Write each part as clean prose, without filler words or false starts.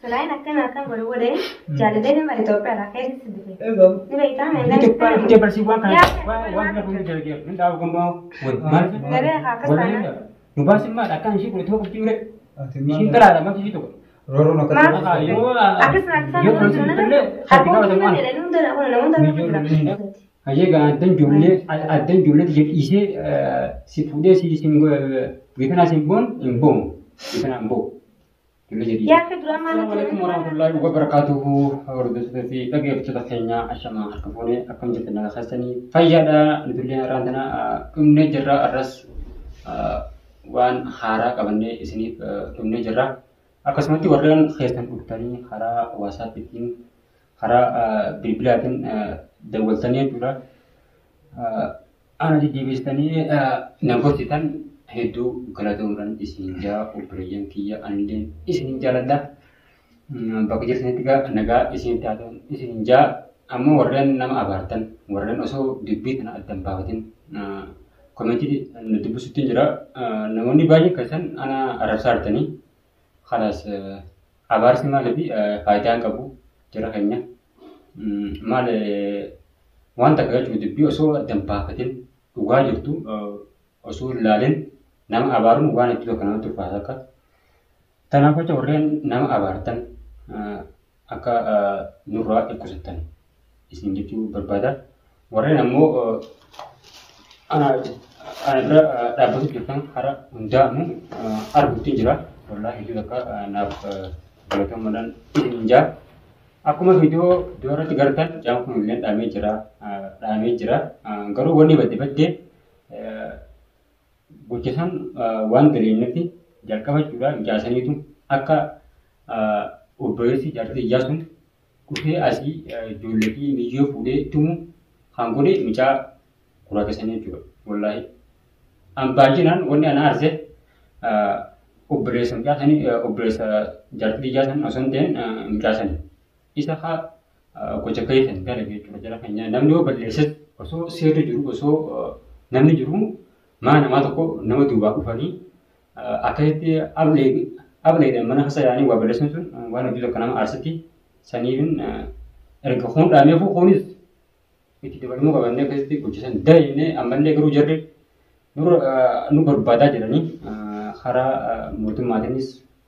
Tolaayin akkana akkan godhu godhee jaalallee nama Itoophiyaadhaa keessatti dhufe. Egaa. Ni beektaa Itoophiyaa dhuftee barsii waan kana Yaa. waan kana hundi dalagee hin dhaabu gommaa wal maal Garee haa akkas taanaan. Nu baasin maal akkaan ishii kun itoo qabdi mure Ati ishiin maal? dhalaadha maaf ishii tokko. Rooroon akka Maal? ta'e. Yoo Akkas akkas yoo tolsi illee Harkoon gaafatamu hunda ana. jedhanii hunda namoota Mijoon jira. Hayyee gaa addan ijoollee addan ijoollee tiyya dhiisee si fuudhee si sin gitanaa sin boon hin boonu gitanaa hin boonu. Ijoollee jedhii. Yaa akka duraa maal Assalamu alaikum warahmatullahi wabarakatuhu. Hordoftoota fi dhaggeeffattoota keenya ashamaa harka fuunee akkam jirtan nagaa keessanii fayyaadha. Nutullee har'aan tana dhumnee jirra arras waan haaraa qabannee isiniif dhumnee jirra. Akkasumatti warreen keessan dhuftanii karaa WhatsAppiitiin karaa bilbilaatiin dawwaltanii jechuudha. Ana deddeebistanii na gorsitan hedduu galatoomuudhaan isin jaa obboleeyyan kiyya anillee isin jaaladha. Bakka jirtanitti gaa nagaa isinitti haa ta'u isin jaa ammoo warreen nama abaartan warreen osoo dubbii tana adda hin baafatin komentii na dubbisutti hin jira. Namoonni baay'een keessan ana arrabsaa jirtanii kalaas abaarsi maaliif faayidaa hin qabu jara keenya. Maal waan takka jechuun dubbii osoo adda hin baafatin dhugaa jirtu osoo hin ilaalin nama abaaruun waan hedduu tokko namatti ulfaata akka. Kanaaf jecha warreen nama abaartan akka nurraa dhukkubsattan isin jechuu barbaada. Warreen ammoo ana ana bira dhaabbatu jirtan karaa hundaanuu arguutti jira. Wallaahi hedduu takka naaf galatoomaadhaan isin jaa. Akkuma viidiyoo duratti gartan mucaan kun illee dhaamee jira. Dhaamee jira. Garuu wanni badde baddee gocha san waan daleenyetti jalqaba jechuudha mucaa saniitu akka obboleessi jaartii iyyaa sun dhufee asii ijoollee fi miyyoo fuudhee tumu kan godhe mucaa guraacha sanii jechuudha. Wallaahi. An baay'inaan wanni ana aarse obboleessa mucaa sanii obboleessa jaartii iyyaa san osoo hin ta'in mucaa sanii. Isa haa gocha keessan dalage jechuudha jara keenya. Namni yoo balleesses osoo seerri jiru osoo namni jiru maa namaa tokko nama duubaa dhufanii akkasitti ableedhaan mana keessa yaa'anii waa balleessan sun waan hojii tokko nama aarsatti saniifin erga kun dhaameefu kunis itti dabalamuu qabannee akkasitti gocha san dalagee ammallee garuu jarri nu barbaadaa jiranii karaa mootummaatiinis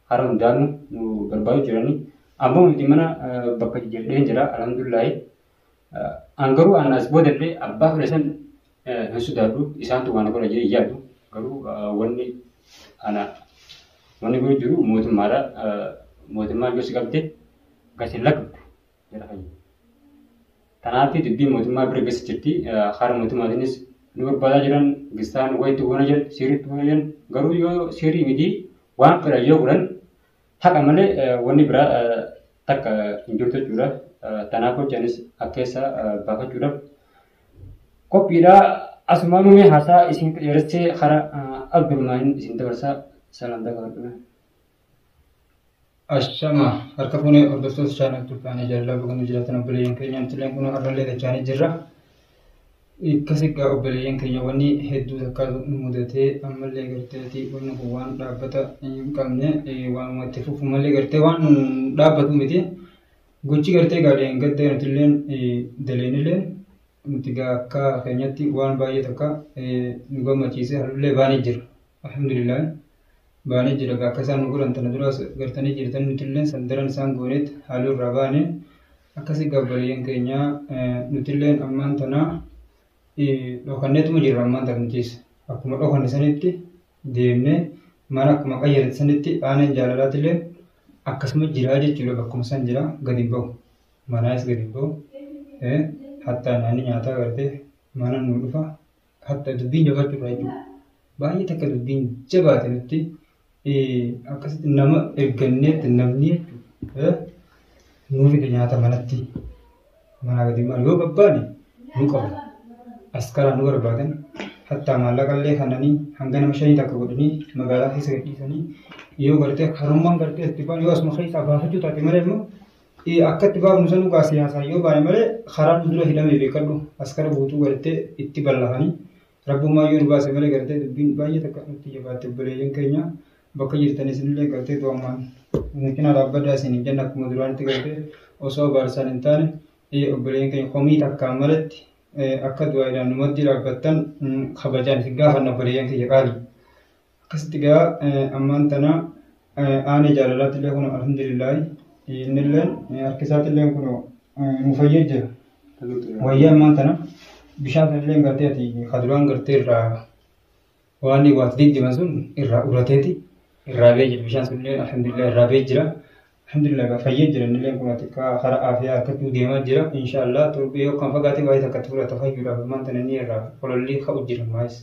karaa hundaanuu nu barbaadu jiranii ammoo nuti mana bakka jijjiiradheen jira alhamdulillaahi. An garuu an as boodallee abbaa fedhe san hin sodaadhu isaantu waan godha jedhee yaadu garuu wanni ana wanni godhu jiru mootummaadha. Mootummaan yoo si qabde gasi lakkiftu jara fayyada. Kanaaf dubbii mootummaa bira geessa jirti. Karaa mootummaatiinis nu barbaadaa jiran gistaan wayitti goona jiran seeritti goona jiran garuu yoo seerii miti waan fedhan yoo godhan haqa malee wanni biraa takka hin jirtu jechuudha. Kanaaf hojjanis akka keessa baafachuudhaaf qophiidha. Asumaan uumee haasaa isin dheeressee karaa Abdulmaanin isin dabarsaa salaamtaa gabaadhume. Ashama harka fuunee hordoftoota chaanal Tulfaanii jaalalaa bakka jiraatan obboleeyyan keenya nuti kun har'allee dachaanii jirra. Akkas egaa obboleeyyan keenya wanni hedduu takkaatu nu mudatee ammallee garteeti wanni kun waan dhaabbata hin qabne waanuma itti fufu malee gartee waan dhaabbatu miti. Gochi gartee gaadheen gaddee nuti illeen daleenillee nuti gaa akka keenyatti waan baay'ee takka nu gammachiise hallullee baanee jira. Alhamdulillah baanee jira gaa akka isaan nu godhan tana duraas gartanii jirtan nuti illeen san daran isaan gooneet halluu irraa baane akkasii gaa obboleeyyan keenya nuti illeen ammaan tana dhokanneetuma jirra ammaan tana nutis akkuma dhokanne sanitti deemnee mana akkuma qayyarate sanitti aaneen jaalalaatillee akkasuma jira jechuudha bakkuma san jira gadi hin bahu manaas gadi hin bahu hattaa naanni nyaataa gartee mana nu dhufa hatta dubbiin jabaachuu irraa jechuudha baay'ee takka dubbiin jabaate nutti akkasitti nama erganneetti namni jechuudha nuu fide nyaata manatti manaa gadi maal yoo babbaane nu qabu askaraa nu barbaadan hattaa maallaqallee kananii hanga nama shanii takka godhanii magaalaa keessa gadhiisanii yoo gartee karummaan gartee itti baan yoo asuma keessaa baafachuu taate malee immoo akka itti baafnu sanuu gaa siyaasaa yoo baane malee karaan nu dura hidhamee beekadhu askara guutuu gartee itti ballahanii rabbummaa yoo nu baase malee gartee dubbiin baay'ee takka nutti jabaatte obboleeyyan keenya bakka jirtan isinillee gartee du'amaan Nu cinaa dhaabbadhaa isiniin jenna akkuma duraanitti gartee osoo abaarsaan hin taane obboleeyyan keenya komii takkaan malatti akka du'aayiidhaan nu maddii dhaabbattan kabajaan isin gaafanna obboleeyyan kiyya qaalii. Akkasitti gaa ammaan tana aanee jaalalaatti illee kun alhamdulillaahi innilleen harki isaatti illee kun nu fayyee jira. Wayyaa ammaan tana bishaan sana illee gartee ati kaduraan gartee irraa waan waati diddiban sun irraa urateeti irraa ba'ee jira bishaan sun illee alhamdulillah irraa ba'ee jira. Alhamdulillah gaa fayyee jira innillee kun xiqqaa karaa aafiyaa harkachuu deemaa jira inshaallah torbee yoo kan fagaate baay'ee takka itti fudhata fayyuudhaaf ammaan tana inni irraa qolollii ka'u jira maayis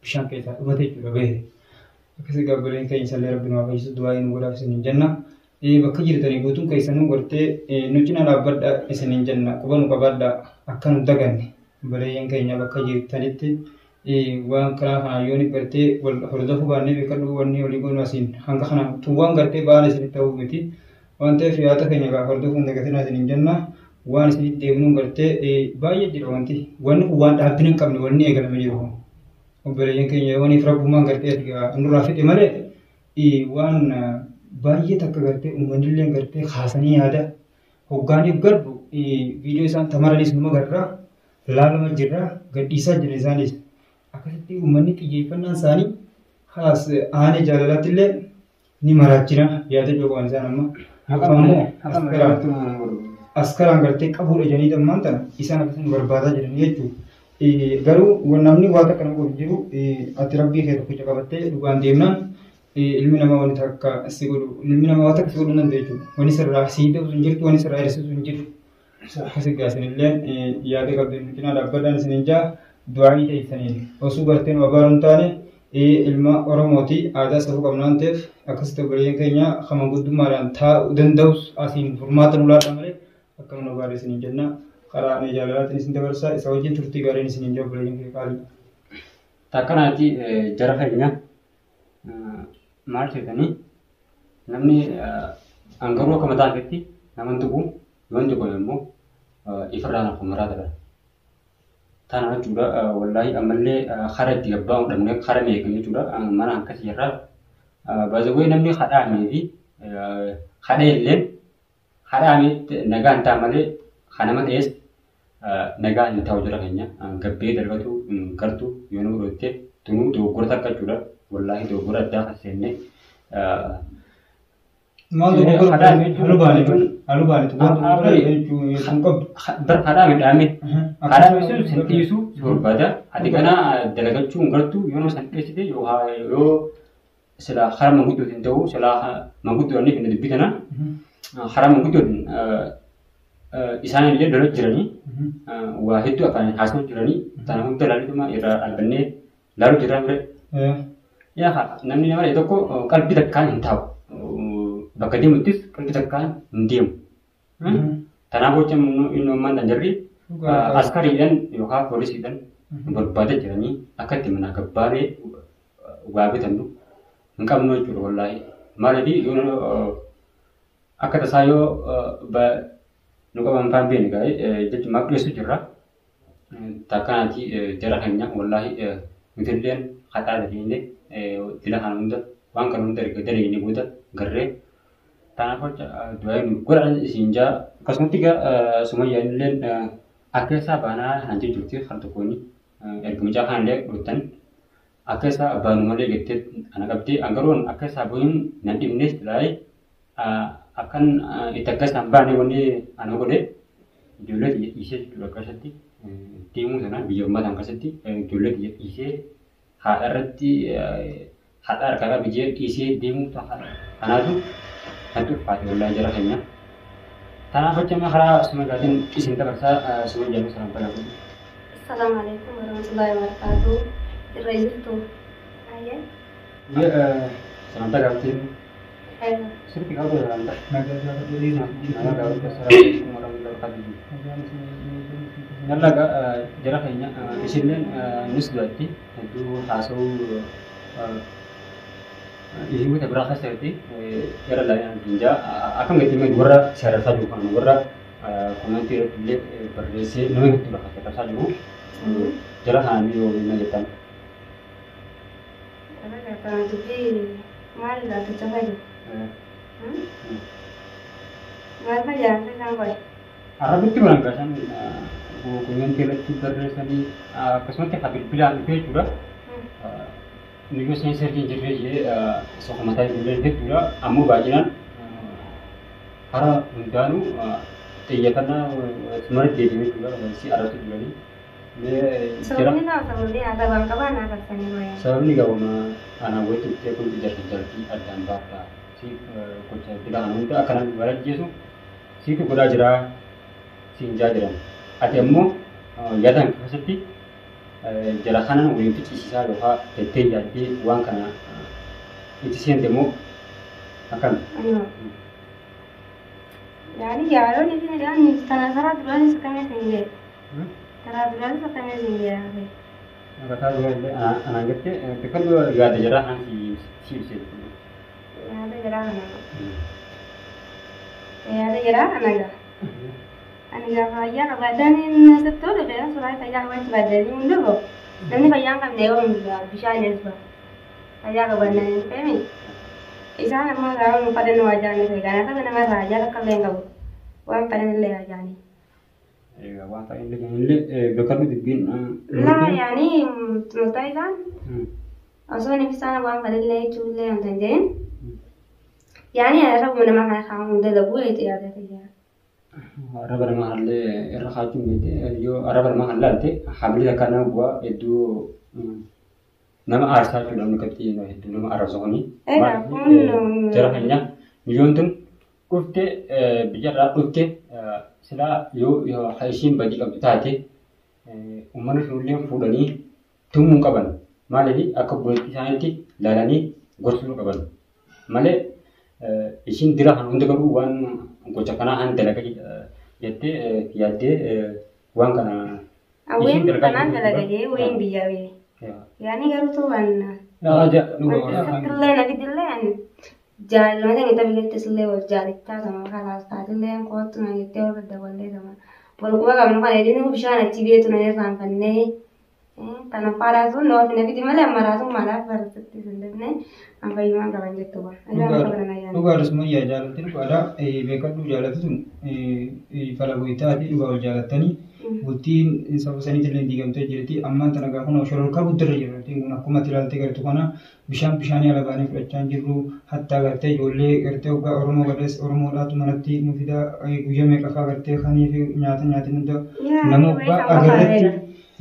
bishaan keessaa dhumate jechuudha bahe. Akkasii gaabbileen keenya isallee rabbi nu haa fayyisu du'aa nu godhaaf isiniin jenna. Bakka jirtanii guutuun keessanuu gartee nu cinaa dhaabbadha isiniin jenna quba nu qabaadha akka nu daganne obboleeyyan keenya bakka jirtanitti waan karaa kanaan yoo gartee wal hordofuu baannee beekadhu wanni olii goonu asiin hanga kanaan tun waan gartee ba'aan isinitti ta'uu miti. Waan ta'eef yaada keenya gaa hordofuu hin dagatinaa isiniin jenna. Waan isinitti deemnuun gartee baay'ee jira wanti wanni kun waan dhaabbina hin qabne wanni eegalame jiru kun. Obboleeyyan keenya waniif rabbummaan gartee nurraa fedhe malee waan baay'ee takka gartee uummanni gartee kaasanii yaada hoggaaniif garbu viidiyoo isaan tamaranis numa garraa laalama jirra gadhiisaa jira isaanis akkasitti uummanni xiyyeeffannaan isaanii haas aanee jaalalaatti illee ni maraachina yaada joobaan isaan amma ammoo askaraan gartee qabuudha jedhanii ammaan tana isaan akkasuma barbaadaa jiran jechuudha. Garuu namni waa takka nama godhu jiru ati rabbii kee tokkicha qabattee dhugaan deemnaan ilmi namaa wani takka si godhu ilmi namaa waa takka si godhuu danda'u jechuudha. Wani sirraa si ta'u hin jirtu wani sirraa hir'isu hin jiru. Akkasi gaa isinillee yaada qabdan cinaa dhaabbadhaan isinin jaa du'aa'ii teessaniin osoo gartee nu abaaru hin taane ilma Oromooti aadaa safuu qabna waan ta'eef akkasitti obboleeyyan keenya kan manguddummaadhaan taa'uu danda'us asiin furmaata nu laadha malee akka nu abaare isinin jenna. Karaa ani jaalalaatiin isin dabarsa isa wajjin turtii gaariin isinin jaa obboleeyyan keenya qaalii. Takkanaati jara keenya maal jedhanii namni hangaruu akka mataa isaatti nama hin tuqu yoo hin tuqame immoo ifirraa naaf maraa ta'a. Tana jechuudha wallaahi ammallee kara itti gabbaa'u dhabnee kara meeqa jechuudha mana akkasii irraa baazawwee namni hadhaamee fi hadhee illee hadhaamee nagaa hin ta'a malee kan nama ta'es nagaa hin ta'u jira keenya gabbee darbatu gartu yoo nu godhatte tunuu dogoggora takka jechuudha wallaahi dogoggora addaa kan seenne. Maal dogoggora halluu baane halluu baane dogoggora jechuun hin qabdu. Bar hadhaame dhaame hadhaame sun sin dhiisu si barbaada ati ganaa dalagachuu hin gartu yoo nama san dhiisite yoo sila hara manguddootiin ta'u sila manguddoonni fi dubbii kana hara manguddootiin isaan illee lola jiranii waa hedduu afaan haasa'u jiranii tana hunda ilaaluutuma irraa dhaabbannee laaluu jirra mire. Yaa namni nama ta'e tokko qalbii takkaan hin taa'u. Bakka deemuttis qalbii takkaan hin deemu. Kanaaf jecha inni ammaan tan jarri askariidhaan yookaan poolisiidhaan barbaada jiranii akka itti manaa gabbaaree waa bitannu hin qabnu jechuudha wallaahi. Maaliif yoo akka tasaa yoo nu qaban faan beekne gaa'e jechuun maaf dhiyeessu jirra. Takkanaati jara keenya wallaahi nutilleen haxaa daleenye dila kana hunda waan kana hunda erga daleenye booda garree kanaaf jecha du'aa nu godhan isin jaa akkasumatti egaa sumayyaan illeen akka isaa baanaa kan jirti har tokkoon erga mucaa kana illee dhuftan akka isaa baanu malee jettee ana qabdee angaroon akka isaa bu'in nan dhibnes laayee akkan itti akka isaan baane wanni ana godhe ijoollee xiyya dhiisee jechuudha akkasatti deemuu sana biyya ormaa sana akkasatti ijoollee xiyya dhiisee haadha irratti haadha harkaa qabu jee dhiisee deemuu kanaatu natti ulfaate wallaahi jara keenya. Kanaaf jecha amma karaa sumayyaatiin isin dabarsaa sumayyaan sana baratu. Assalamu alaikum warahmatullahi wabarakatuh. Irra jirtu. Ayyee. Sagantaa gaafatti sirriitti qabdu sagantaa. Nama gaafatti assalamu alaikum warahmatullahi wabarakatuh. Yalla jara keenya isinleen nus du'atti hedduu haasa'uu Isin biraa keessatti gara laayinaan dinjaa akkam gatii warra seerarsaa jiru kan warra komentii irratti illee barreessee nama hedduu lafa seerarsaa jiru jara kanaan yoo na jettan. Dubbii maal laata cafaa jiru? Maal fayyadamte isaan qoye? Arrabitti baran gaasaan komentii irratti barreessanii akkasumatti haa bilbilaan dhufee jechuudha. Nuyyoo seensa sirrii hin jirree jee soqomataa ijoollee hedduudha. Ammoo baay'inaan hara hundaanuu xiyyeeffannaa sumara deebi'ee jechuudha. Si arrabsu jiranii. Sababni naa sababni haa waan qabaa naa farsanii qoye. Sababni gabaama anaan walitti dhuftee kun ijaarsa jalbii addaan baafta. Si gocha bila kana hunda akka namni barajjeesu siitu godhaa jiraa siin jaa jiran. Ati ammoo yaadaan keessatti jara kanan waliin ficcisiisaa yookaan jettee yaaddee waan kana itti seente immoo akkami? Yaani yaaroon isin jedhan tana karaa duraanis akkamii isin jedhe. Karaa duraanis akkamii isin jedhe. Karaa duraa anaan jettee bikka yaada jaraa kan si ibsee. Yaada jaraa kana. Yaada jaraa kana gaa. Ani gaafa fayyaa qabaadhaan sitti tolu fedha suuraa fayyaa qabaachuu baadhanii hin dhufu. Namni fayyaa hin qabne yoo bishaan eesba. Fayyaa qabaannaan hin dhufeemi. Isaan ammoo gaafa nu fadhan waa jaanii ta'e kanaaf akka nama irraa ajaa takka illee hin qabu. Waan fadhan illee haa jaanii. Waan fadhan illee illee bakka nu dubbiin. Laa yaanii murtaa isaan osoo inni isaan waan fadhan illee jechuu illee hin danda'in. Yaanii arrabuma nama kana kaa'amu dalaguu yaada fayyaa. Arraba namaa kanallee irra kaachuun beekte yoo arraba namaa kan laalte hamilee akka nama bu'aa hedduu nama aarsaa jechuudha namni akkatti hedduu nama arrabsa kuni. Jara keenya biyyoon tun dhufte biyyarraa dhufte silaa yoo ishiin badii qabdu taate uummanni sunillee fuudhanii tumuu qaban. Maaliif akka obboleettii isaaniitti ilaalanii gorsuu qaban. Malee ishiin dira kan hunda garuu waan gocha kanaa han dalaga jettee yaaddee waan kana. Awween kanaan dalaga jee wayiin biyyaa bee. Yaani garuu tu waan illee na fidillee jaalala ta'e biyyattis illee wal jaalichaa sama kalaas taatillee kootu na jettee wal daballee sama. Wal quba qabnu kana jedhanii bishaan achi beetu na irraanfannee kana faadhaa sun na na fidi malee ammaraa sun maalaaf barsiisti sun dafne an fayyumaan qaban jettu ba. Dhugaadha Sumayyaa jaalatti dhugaadha beekadhu jaalatti sun fala goyitaati dhugaa wal jaalattanii bultiin saba saniitillee diigamtee jirti ammaan tana gaafa kun shororkaa guddarra jira bultiin kun akkuma ati ilaaltee gartu kana bishaan bishaanii ala baanee fudhachaa jirru hattaa gartee ijoollee gartee hoggaa Oromoo gadees Oromoodhaatu manatti nu fidaa guyyaa meeqafaa gartee kanii fi nyaata nyaatin hunda nama hoggaa agarratti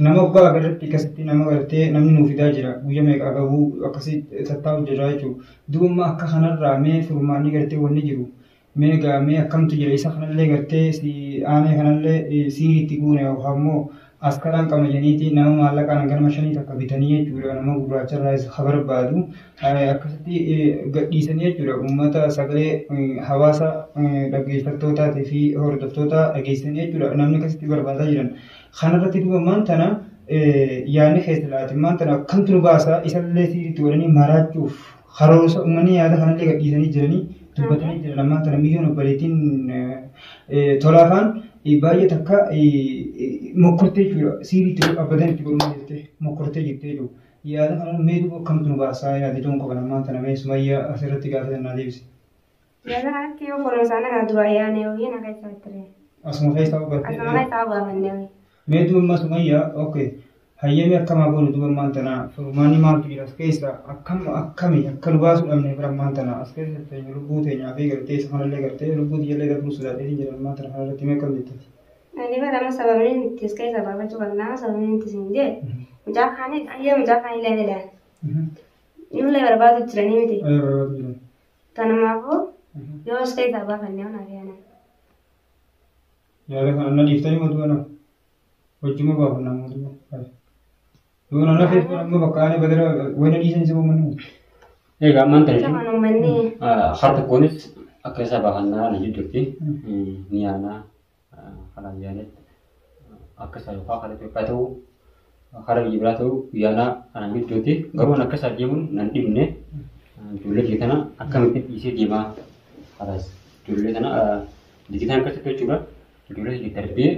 nama hoggaa agarratti akkasitti nama gartee namni nu fidaa jira guyyaa meeqa qabuu akkasii tattaa'u jira jechuudha. Duuba akka kanarraa mee furmaanni gartee wanni jiru mee gaa mee akkamtu jira isa kanallee gartee si aanee kanallee siiriitti guune yookaan immoo askaraan qabna jedhaniiti nama maallaqaan ganama shanii takka bitanii jechuudha nama gurraacharraa isa barbaadu akkasitti gadhiisanii jechuudha uummata sagalee hawaasa dhaggeeffattootaatii fi hordoftoota dhageessanii jechuudha namni akkasitti barbaadaa jiran. Kanarratti duuba maan tana yaadni keessa laati maan tana akkamtu nu baasa isallee siiriitti godhanii maraachuuf karoorsa uummanni yaada kanallee gadhiisanii jiranii dubbatanii jiran ammaan tana biyyoon obboleettiin tolaafaan baay'ee takka mokkortee jechuudha siiriitti abbadan itti godhuu jirte mokkortee jirte jechuudha. Yaada kana mee duuba akkamtu nu baasaa yaada ijoon qaban ammaan tana mee Sumayyaa asirratti gaafatan deebise. Yaada kanatti yoo kunuunsa kana dura yaane yookiin akka isaa ture. Asuma keessaa hubatte. Asuma keessaa hubaafannee. Mee duuba Sumayyaa okay. Hayyamii akkamaa goonu duuba ammaan tana furmaanni maaltu jira as keessa akkam akkami akka nu baasuu dhabne bira ammaan tana as keessa teenya lubbuu teenyaa fi gartee isa kanallee gartee lubbuu tiyyallee darbuu sodaatee jira ammaan tana kanarratti mee akkam jettati. Ani bara sababni itti as keessa baafachuu qabnaa sababni itti siin jee mucaa kaanii ayyee mucaa kaanii illee ni Nullee barbaadu jiranii miti. Barbaadu jiran. Kanumaafuu yoo as keessaa baafannee onaa fi ana. Yaada kana na dhiiftanii mootummaa nama wajjuma baafannaa mootummaa. Yoo na lafee amma bakka ani badara wayna dhiisan si bomanni. Egaa ammaan tana Kan uummanni har tokkoonis akka isaa baafannaa na jirti ni yaanaa karaa biyyaanitti akka isaa yookaan karaa Itoophiyaa ta'uu karaa biyya biraa ta'uu yaanaa ana gidduutti garuu akka isaa deemuun nan dhibne ijoollee biyya tana akkamitti dhiisee deemaa karaas ijoollee tana biyya tana akkasitti jechuudha ijoollee biyya darbee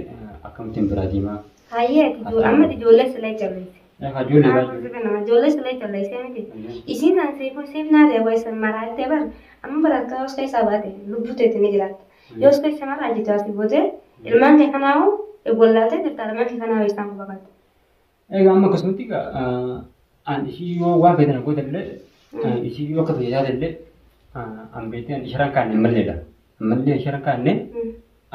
akkamittiin biraa deemaa. Hayyee amma ijoollee silee jabeesse. Ijoollee baay'ee. Ijoollee sillee calleessee miti. Isiin kan seefu seef naa ta'e wayi san maraattee bar amma bara akka os keessaa baate lubbuu teetti ni jiraatta. Yoo os keessa maraa jirtu asii bootee ilmaan kee kanaa'u wallaatee jirta ilmaan kee kanaa'u isaan quba qabda. Egaa amma akkasumatti an ishii yoo waan feetan goote illee ishii yoo akka fayyadaa illee an beektee an isharaan kaanne malleedha. Ammallee isharaan kaanne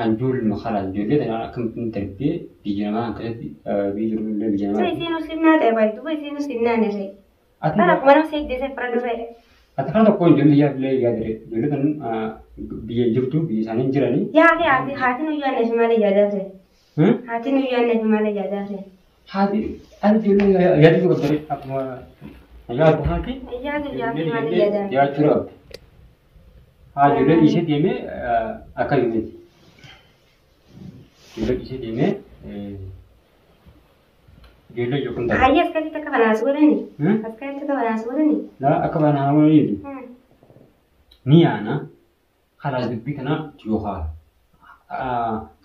an ijoolluma karaa ijoollee tana akkamittiin darbee biyya namaa akkasitti biyya jiru illee biyya So namaa. isiin usiif naa ta'e baay'ee duuba isiin usiif naa nirree. Ati Bara akkuma nama seejjisee fira dhufee. Ati kana tokko ijoollee yaa illee yaadire ijoollee tan biyya jirtu biyya isaanii jiranii. Yaa fi haati haati nuyyuu anneef malee yaadaa ture. Haati nuyyuu anneef malee yaadaa ture. Haati ati ijoollee yaaduu qabdare akkuma yaaddu haati. Yaadu yaadu malee yaadaa. Yaachuu qabdi. Haa ijoollee dhiisee deemee akka himeeti. Ijoollee dhiisee deemee ijoollee yookiin ta'a. Hayyee akkasitti akka banaas godhani. Akkasitti akka banaas godhani. Laa akka banaa godhaniitu. Ni yaana karaa dubbii kana yookaan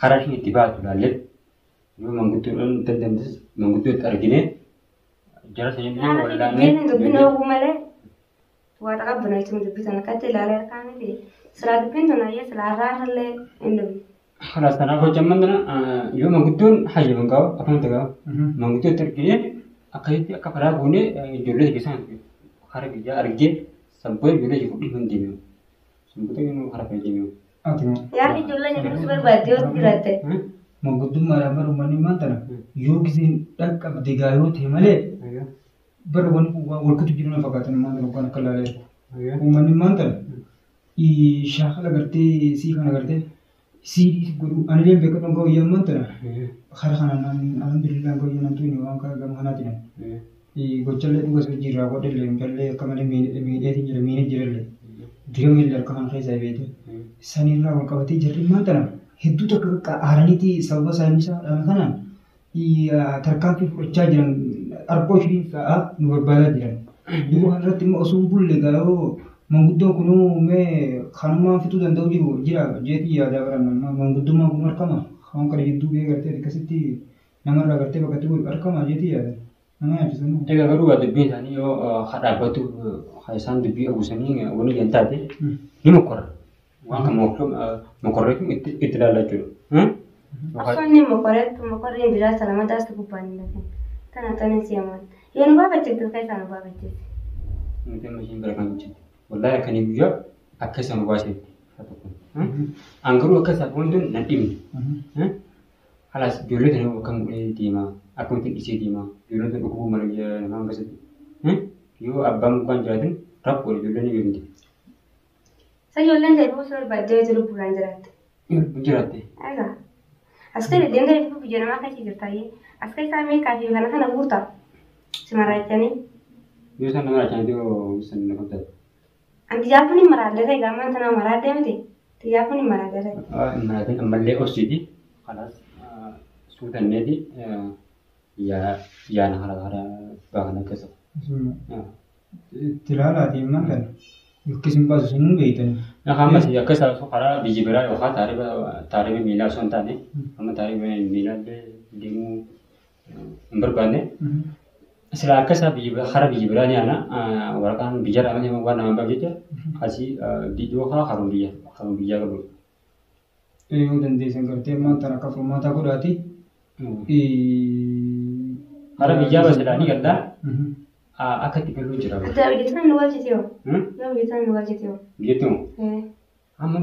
karaa isheen itti baatu ilaallee yoo manguddoodhaan dandamtes manguddoo itti argine jara sanillee wallaannee. Dubbiin ooguu malee waa taqabbana jechuun dubbii sana akkatti ilaalee harkaa miti. Silaa dubbiin tun hayyee silaa irraa hin dubbi. Kalaas kanaaf hojjamman tana yoo manguddoon hayyaman qaba akkamitti qaba manguddoo itti argine akkasitti akka karaa goonee ijoollee keessaan karaa biyyaa argee sanboota ijoollee fudhii hin deemu. Sanboota yoo karaa kan deemu. Ati Yaa ijoollee jedhu barbaadde yoo jiraatte. Manguddummaadhaan bara uummanni maal tana yoo giseen dhaqqabde gaa yoo ta'e malee bara wanni kun waan walkutu jiru na fakkaatan maal tana waan akka ilaalee jiru. Uummanni maal tana shaakala gartee sii kana gartee sii godhu anileen beekamu ga'u yaa maal tana karaa kanaan alhamdulillah ga'u yaa namtu waan gama kanaatiin gochallee dhugas hojiirraa godhallee mucallee akka malee miidheetiin jira miinee jirallee diramillee harka kana keessaa beekte sanirraa wal qabatee jarri maal tana hedduu takka aaraniiti sababa saayinsaa kanaan tarkaanfii fudhachaa jiran arboo shiriin fa'aa nu barbaadaa jiran. Duuba kanarratti immoo osoo hin bulle garuu manguddoon kunuu mee kanumaan fixuu danda'u jiru jira jeetii yaadaa baran manguddummaan kun harkama waan kana jidduu bee gartee akkasitti namarraa gartee bakka godhu harkama jeetii yaada. Nama yaachisanii. Egaa garuu dubbiin isaanii yoo dhaabbatu isaan dubbii oguusanii wanni jan taate ni mokorra. Waan kan mokorreetu itti ilaalla jechuudha. Osoo inni mokoreetu mokorreen biraa salamataas gubbaan hin dhufin. Tana tana si'aman. Yoo nu baafachiiftu keessaa nu baafachiisi. Nuti amma isheen bira kan hojjette. Wallaahi akkanii guyyaa akka isaan nu baasetti. An garuu akka isaaf wanti nan dhibne. Halaas ijoollee tana akkam godhee deema akkamitti dhiisee deema ijoolleen tun dhukkubuu mala biyya namaa akkasitti. Yoo abbaan mukaan jiraatin rakkoodha ijoolleen ni beekti. Isa ijoolleen ta'e osoo barbaaddee jiru lubbuudhaan jiraatte. Jiraatte. Egaa. As keessa deemtee biyya namaa keessa jirta. As keessaa meeqaa fi kana kana guutaa. Si maraachanii. Yoo isaan nama raachan yoo isaan lafa taate. Anti jaafuun hin maraadde ta'e gaamaan tana maraadde miti. Jaafuun hin maraadde ta'e. Maraatiin ammallee obsiiti. Kalaas suutanneeti yaana hara hara baana keessa. Itti ilaalaatiin maal kana yookiis hin baasu sun beeytani. Ammas akka isaa osoo karaa biyya biraa yookaan taariba miilaa osoo hin taane amma taariba miilaa illee deemuu hin barbaanne. Silaa akka isaa karaa biyya biraa ni yaana waraqaan biyyarraa malee waan namaan baaf jecha asii diidoo haa haruun biyya haruun biyyaa qabu. Yoo dandeessan gartee maal tana akka furmaataa godhaati. Karaa biyyaa basilaa ni gallaa akka itti galuu jira. Biyya tana nu galchite yoo? Yoo biyya tana nu galchite yoo? Biyyatti moo? Amma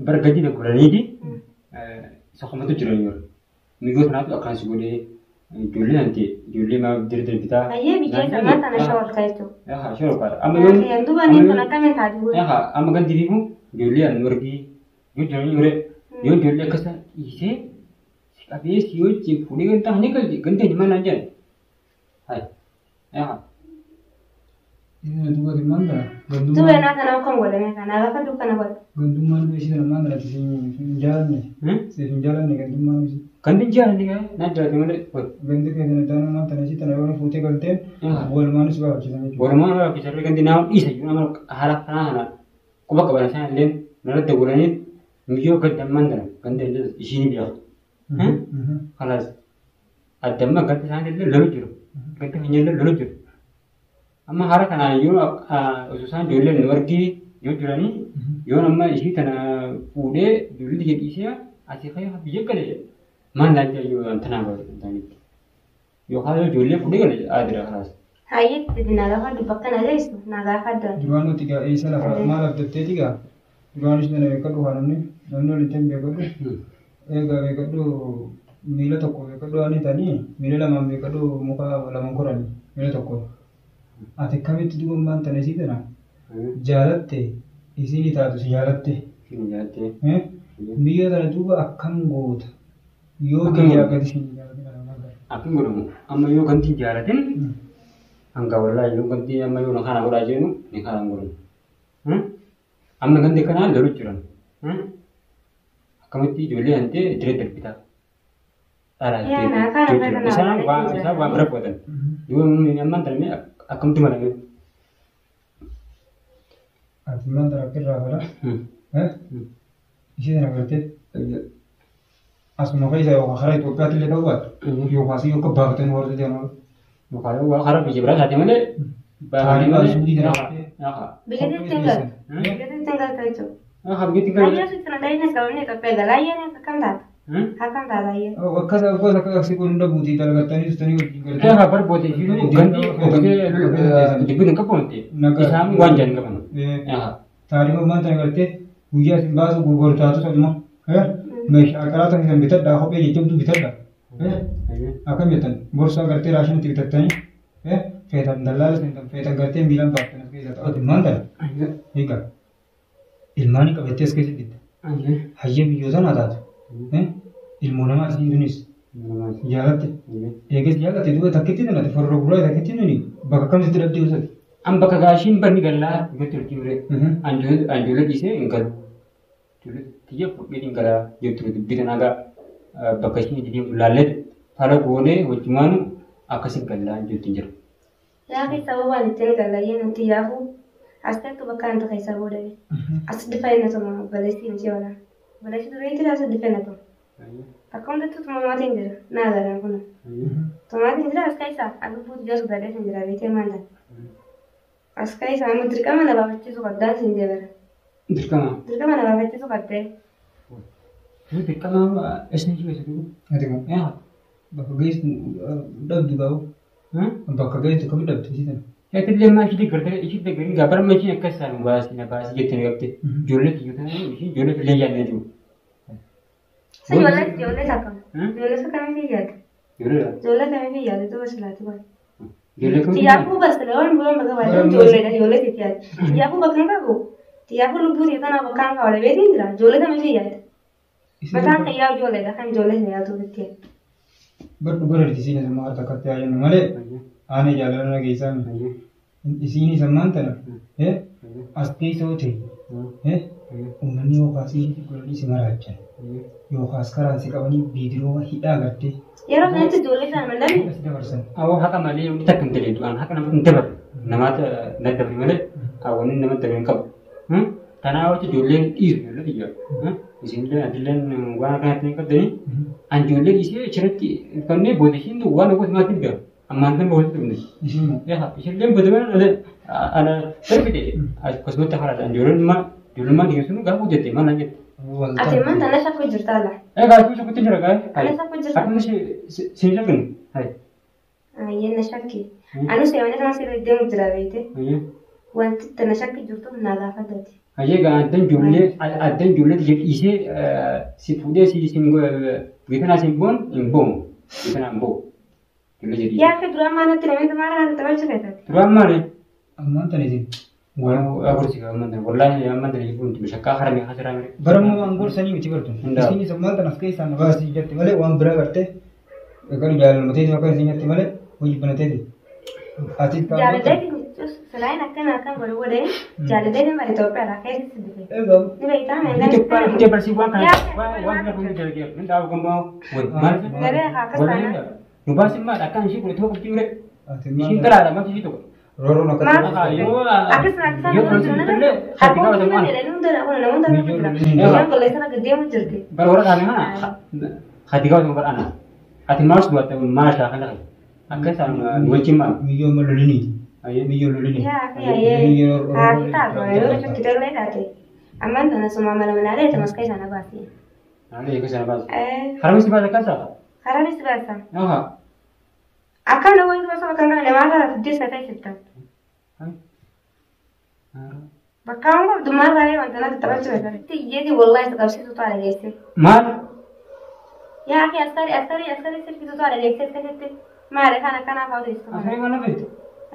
bar gadi na godhaniiti soqomatu jira yoo. Miyyoo tanaatu akkaan si godhee ijoollee nan ta'e ijoollee maa diri darbitaa. Ayyee biyya sanaa tana shawar jechuudha. Haa shawar kaadha. Amma yoon Duuba inni tun akkamiin taati godhe? Amma gandi fiigu ijoollee an wargii yoo jiranii yoo yoo ijoollee akkasa dhiisee si qabee si wajjin fuudhee ganda ni galti ganda hin maal naan jedhan. Hai. Haa. Duuba maal tana Duuba naa tana akkam godhame kana gaafa dukkana godhe. Gandummaan ishee tana maal tana siif hin jaalanne siif hin jaalanne gandummaan ishee. Gandi hin jaalanne gaa naan jaalate malee. Gandi kee tana taana maal tana ishee tana yoo fuutee galteen walumaanis baafachiisan jechuudha. Walumaan baafachiisan gandi naa dhiisa jiru nama haala kanaa kana quba qaban isaan illee narratti godhanii miyyoo gandi ammaan tana gandi ishii ni beeku. Kalaas addamma gandi isaan illee lama jiru. Ganda keenya lolu jiru. Amma haala kanaan yoo osoo isaan ijoolleen nu argii yoo jiranii yoo amma ishii tana fuudhee ijoollee biyya dhiisee asii ka'ee biyya gale maal naan jedhan yoo tanaan baay'atu yookaan yoo ijoollee fuudhee gale aadira kanaas. Hayyeetti naa gaafadhu bakka na geessu naa gaafadhu. Duraan nuti gaa eessa lafa maal abdatteeti gaa duraan ishee tana beekadhu haa namni namni walitti hin beekadhu. Egaa beekadhu miila tokko beekadhu waan ta'anii miila lamaan beekadhu muka lamaan koranii miila tokko. Ati akkamitti duuba maan tana isii tana jaalatte isiin taatu si jaalatte. Biyya tana duuba akkam goota yoo biyyaa gadi siin jaalatin Akkam godhamu amma yoo gantiin jaalatin hanga wallaahi yoo gantii amma yoo kana godhaa jennu ni kana godhamu. Amma ganti kanaan lolu jiran. Akkamitti ijoollee hantee diree darbitaa. Isaan waan bira godhan. Yoo ammaan tana akkamtu malame. Ati maan tana akka irraa fala. Ishee tana gartee asuma keessa yookaan karaa Itoophiyaatti illee ta'uu baattu yookaan asii yookaan baafatanii warra deeman. Yookaan yoo karaa biyya biraa taate malee. Taanii baasuu dida. Biyya ittiin galta. Biyya ittiin galta jechuudha. Biyya ittiin galta. Ayyoo sitti na dhayina qabamne Itoophiyaa gala ayyeen akkam taata? Akkam taata ayyeen? Akkas akkas akka asii kun hunda buutii dalagattanii turtanii wajjin galtee. Gaafa barbootee fi gandi dubbiin hin qabu isaan waan jedhan qaban. Taarifa ammaan tana gartee guyyaa isin baasu gurguru taatu sanuma meeshaa karaa tokko isin bitadhaa kophee jajjabduu bitadhaa. Akkam jettan gorsaa gartee raashinitti bitattanii feetan dallaala seentan feetan gartee miilaan baaftan as keessa ta'u ilmaan tana. Egaa ilmaanii qabattee as keessa didda. Hayyee biyyoota naa taatu. Ilmoo namaa isiin tunis jaalatte. Eegas jaalatte duuba takkitti tanate forra gurraa takkitti nuni bakka akkamitti dhabdee ibsate. An bakka gaashiin barni gallaa irratti hojii mure. Anjoolee dhiisee hin galu. Tiyya fudhee hin galaa jettu dubbii tanaa gaa bakka ishiin itti deemtu laallee fala goonee wajjumaanu akkasin gallaa jettu hin jiru. Gaafi sababaan ittiin gallayyee nuti yaafu as takka bakka antu keessa boodame. As dhufee baleessi miti wala. Baleessi dureetti as dhufee na tuma. Bakka hundattuu tumamaatiin jira. Naa galaan kun. Tumaatiin jira as keessa albuutu jira sodaadheetiin jira beekee maal ta'a. As keessa amma dirqama na baafachiisu qabdaan siin jebara. Dirqama. Dirqama na baafachiisu qabdee. Dirqama isin keessa jiru. Ati moo bakka geessu dhabdu gaa'u. Bakka geessu kam dhabdu isii tana. Eetillee maa ishii deeggartee ishii deeggarin gaa bara ishii akkas isaan baasii na baasii jettee qabde ijoollee kiyyoota ishii ijoollee fillee yaadne jiru. Ijoollee ijoollee takka. Ijoollee kamii fi yaadde? Ijoollee kamii fi yaadde duuba silaati baay'ee. Ijoollee kamii? Xiyyaafuu basile waan bu'uun bakka baay'ee ijoolleedha ijoollee itti yaadde. Xiyyaafuu bakka hin qabu. Xiyyaafuu lubbuu ta'e tanaaf bakka hin qabu beetiin jira ijoollee kamii fi yaadde? Mataan xiyyaa ijoolleedha kan ijoollee sana yaadu itti yaadde. Bar dhugaa isiin asuma harka akkatti haa jennu malee aanee jaalala na geessaa miti. Isiin sammaan tana as keessa yoo ta'e uummanni yookaas godhanii si maraachan yookaas karaan si qabanii biidiroo hidhaa gartee. Yeroo kanatti ijoollee sana mallamni. As dabarsan. Awwa haqa malee wanti takka hin daleedu an haqa nama hin dabarre namaata na dabre malee hawwanni nama dabre hin qabu. Kanaaf ijoolleen dhiisu ijoollee biyya. Isinillee adilleen waan akkanatti hin qabdanii an ijoollee dhiisee achirratti fannee booda ishiin waan gosa maatiin bira ammaan tan walitti dhumne. Isiin moo? Ishilleen booda ana darbite akkasumatti haala ijoolleen maa ijoollummaa dhiyeessuun gaafa hojjette maal naan jette. Ati man tana shakku jirta ala. Egaa akkuma shakkutti jira gaa. Ana shakku jirta. Akkuma siin shakkinu. Ayyee na shakki. Anis yoo nama sirrii deemu jira beekte. Wanti tana shakki jirtu na gaafadhati. Ayyee gaa addan ijoollee dhiisee si fuudhee si siin biyya siin boon hin boonu. Biyya kanaa hin boonu. Ijoollee jedhii. Yaa fi duraan maalatti namni maara natti taphachuu feetati. Duraan maali? Ammaan tana isin. Gorsi ammaan tana wallaahi ammaan tana jechuun shakkaa haramee hasiraa mire. Barammoo waan gorsanii miti bartu. Isiin ammaan tana as keessaa na baasii jette malee waan biraa gartee kan jaalalmatee akka isin jette malee hojii banateeti. Ati Jaalallee silaayin akkana akkan godhu godhee jaalallee bara Itoophiyaadhaa keessatti dhufe. Egaa. Ni beektaa meeshaan. Itoophiyaa barsiis waan kana waan kana hundi dalagee hin dhaabu gammaa wayi maal Garee akkas taana. Nu baasin maal akkaan ishii godhe tokko qabdi mire. Ishiin galaadha maaf ishii tokko. Rooroon akka Akkas akkas Bara warra kaane kana hati gaafatamu bara ana. Ati maal su batte maal shaakala kan. Akka isaan nu wajjin maal? Miyyoo amma loliniiti. Miyyoo lolini. Yaa fi ayyee haa fi taatu yoo cutti tollee taate. Ammaan tana suma mala malaalee tamaska isa na baasi. Naalee eega sana baasa. Harmi si baasa akkasa? Harami si baasa. Aha. Akkam na wayii osoo bakka hin qabne maal irraa fiddee sana ta'e Bakka waan qabdu maal raayee wanta natti taphachuu barbaade. Itti iyyeeti wallahi isa qabsiisu ta'a dhageesse. Maal? Yaa akhi askari askari askari sirbitu ta'a dhageesse akkasitti. Maali kan akkanaa fa'aa teessu. Askari maal na fidda?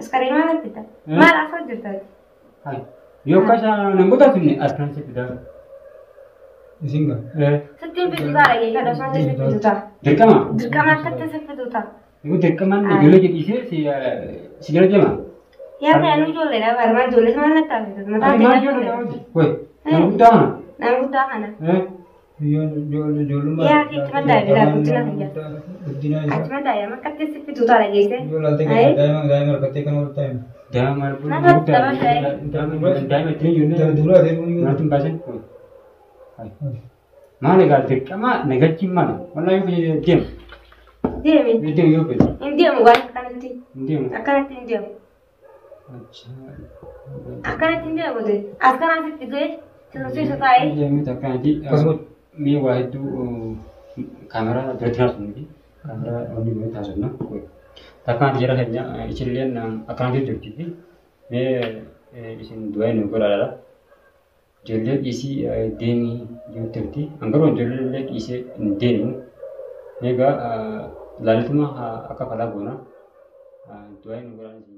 Askari maal na fidda? Maal asoo jirta? Hai. Yoo akkasa nan godhatinne askari si fida. Isin gaa. Sittiin fidu ta'a dhageeffadha osoo hin fidu ta'a. Dirqama. Dirqama akkatti si fidu ta'a. Yoo dirqamaan ijoollee jedhiisee si jala deema. Yaa ta'e anu ijoolleedha barmaa ijoollee maal natti taasisu? Mataan Maal kee ijoollee ta'uuti? Wai. Nama guddaa kana. Nama guddaa kana. Ijoollummaa. Yaa akhi itti maddaa bilaa guddina fayyaa. Guddina isaa. Achi maddaa yaa akkatti si fidu ta'a dhageesse. Yoo laaltee daa'ima daa'ima harkattee kan wal taa'ime. Daa'ima maal Nama tapha daa'ima ittiin ijoollee. Dura adeemuu yoo. Nyaata hin baasin. Maal egaa dirqama nagachiin maali? Wallaahi yoo deemu. Deemi. Deemu yoo fedhe. Hin deemu waan akkanatti. Hin deemu. Akkanatti hin deemu. Akkanatti hin deemu. As kanaan sitti ga'e sirsiisu taa'ee. Deemu akkanatti. Akkasuma. Mee waa hedduu kaameraa duratti haasofnu fi kaameraa wanni nuyi haasofna. Akkanatti jara keenya isinilleen akkanatti jirti fi mee isin du'aa nu godhaadha. Ijoollee dhiisii deemii jirti. Angaruu ijoollee dhiisee hin deemu. Egaa laalituma akka falaa goona. Du'aa nu godhaa.